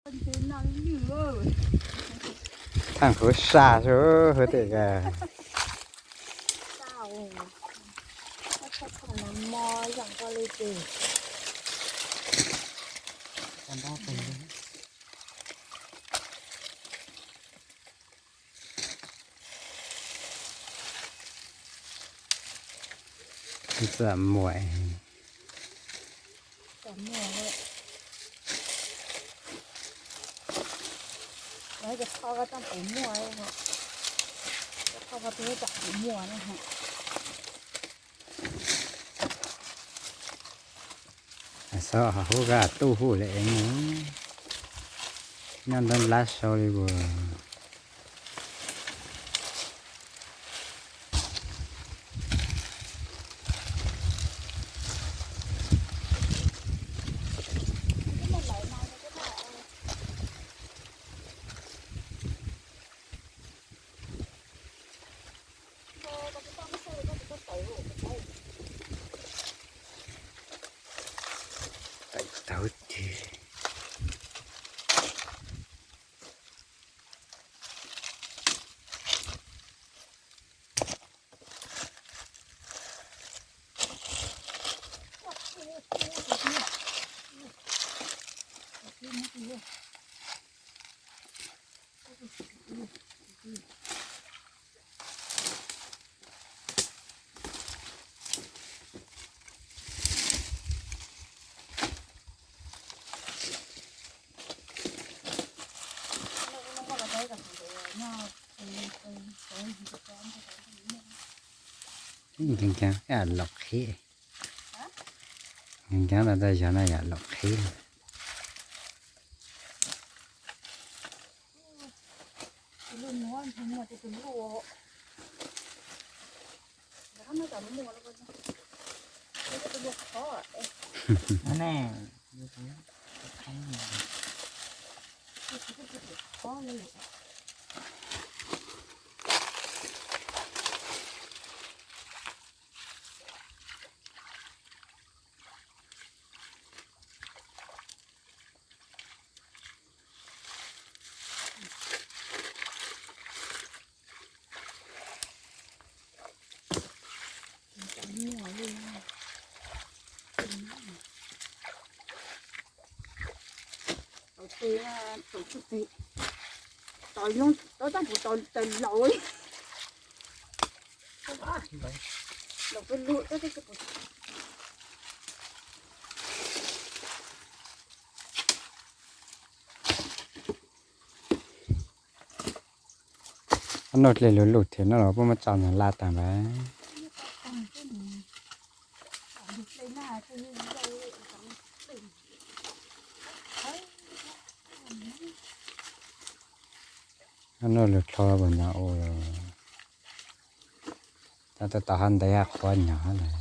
Thaj qhuv saj xwb hwv tim ka. Txawm muaj. Xob hub kab tuj huj li es mus, nyob ntab lab sau li puas. Tawv tiag. Nkees nkees los qhib, nkees nkees los tau yog no yom, los qhib. Tus tes, tus tes, tos loo, tos tab tus tos tes laus li. Laus pes lug tab tab tus tes. Ob noj dlej lug lug thiab no los puab muab tso nyob laj taag lawm. Ob noj lug dlhau puas nyob ua, tab tom hab ntev hab qhuav nyob lawm.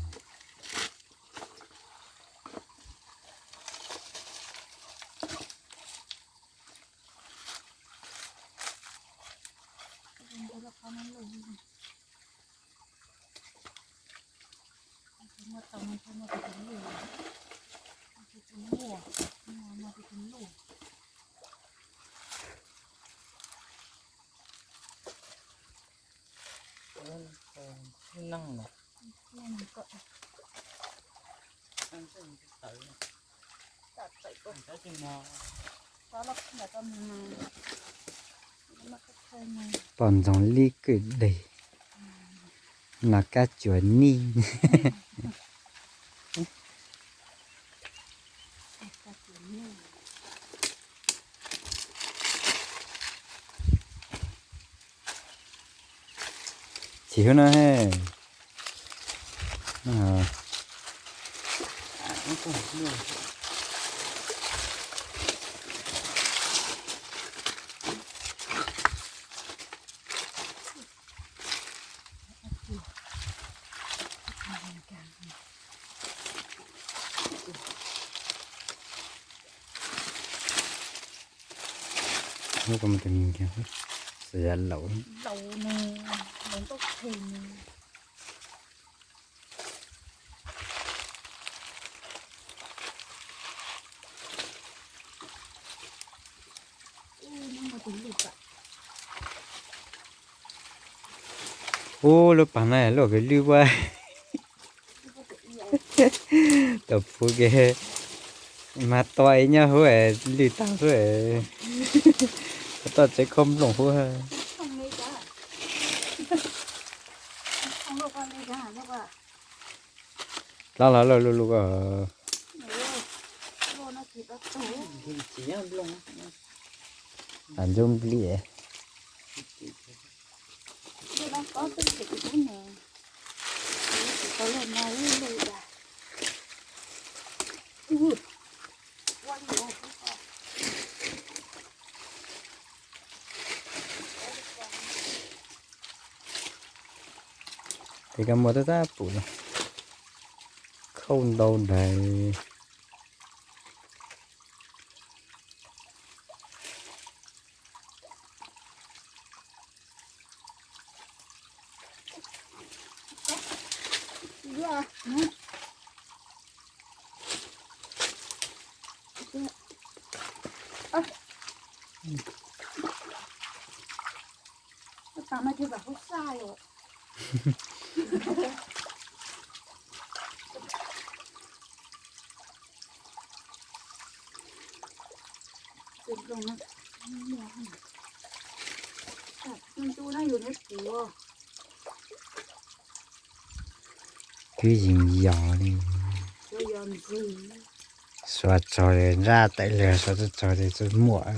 Pom ntxoog lib kwj deg, no kab cuam nij. Chim hwb no he. Hnub ko mas tus nkeeg xav yam laus, laus, laus ntaub phem. Ub, lub pas no luaj kws lwj ua. Tam puv ke mas tua ib nyob huv lwj tag huv. Toj tsev khaub nplooj huv. Dlab los loj luj luj ko. Ntxub nplij. Tes koj muaj tab tab pum no, khaub ntau nrag. Kwv yees yos li. Suav tsaug nraj tawm lawm, suav tsaug tsaug tes txawj muaj.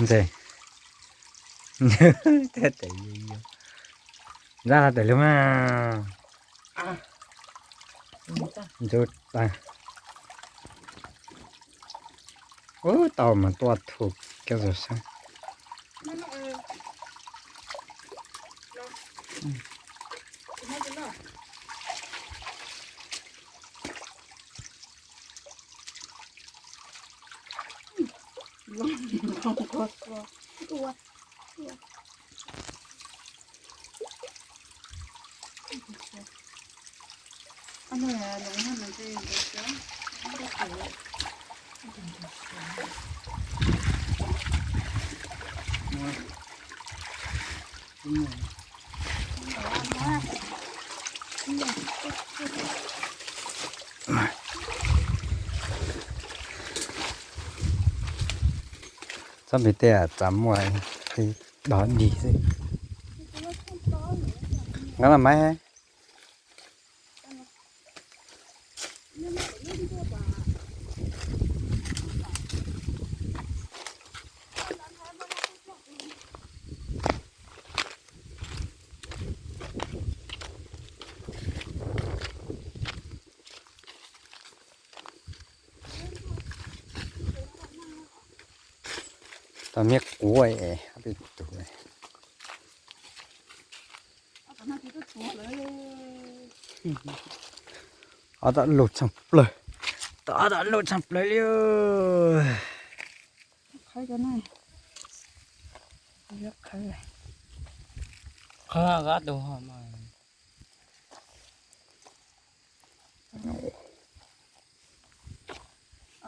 Ntxim, ntxim, ntxim, ntxim, ntxim, ntxim, ntxim, ntxim, ntxim. Ub, tau mas tuaj thuv kiag zoo sab. Txhob pim tej, tsam muaj dog dig xwb. Nqa los mas. Tau miab quav es ob peb tug. Ob tog luj tshaj plaws. Tau ob tog luj tshaj plaws li. Qhov tus ho mas.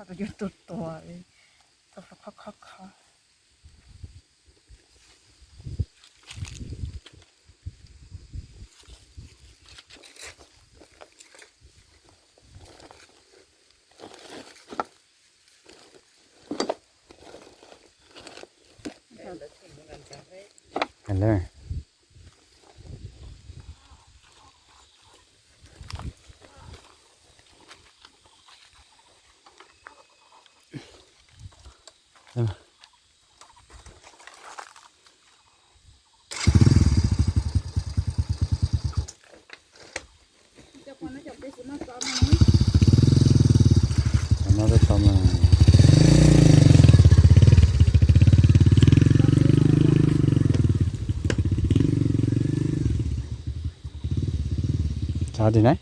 Tus yuav tus tuag li, tus khov khov khov. Li na,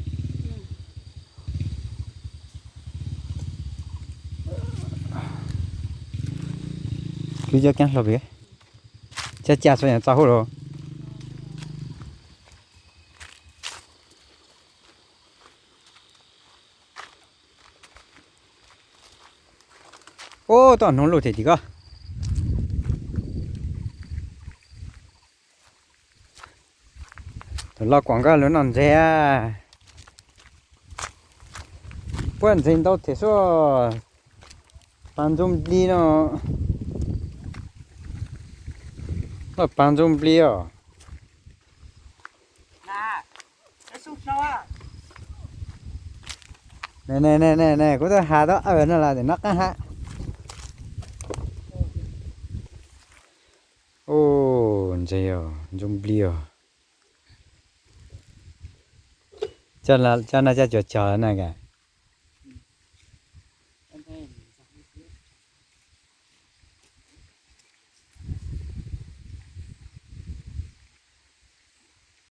kwv cov keeb hlau pem, cab cab txhua yam txaus huv los. Ub, tuaj hnub lug tim tim ko. Tus los kuam nkauj lug noj ntses. Puab ntses ntau thiab xwb. Pav ntsuj nplig no. Pav ntsuj nplig os. Ne ne ne ne, kuv twb has tau awm no los tim no qab hab. Ub, ntses os, ntsuj nplig os. Cov no cov cuav cog na.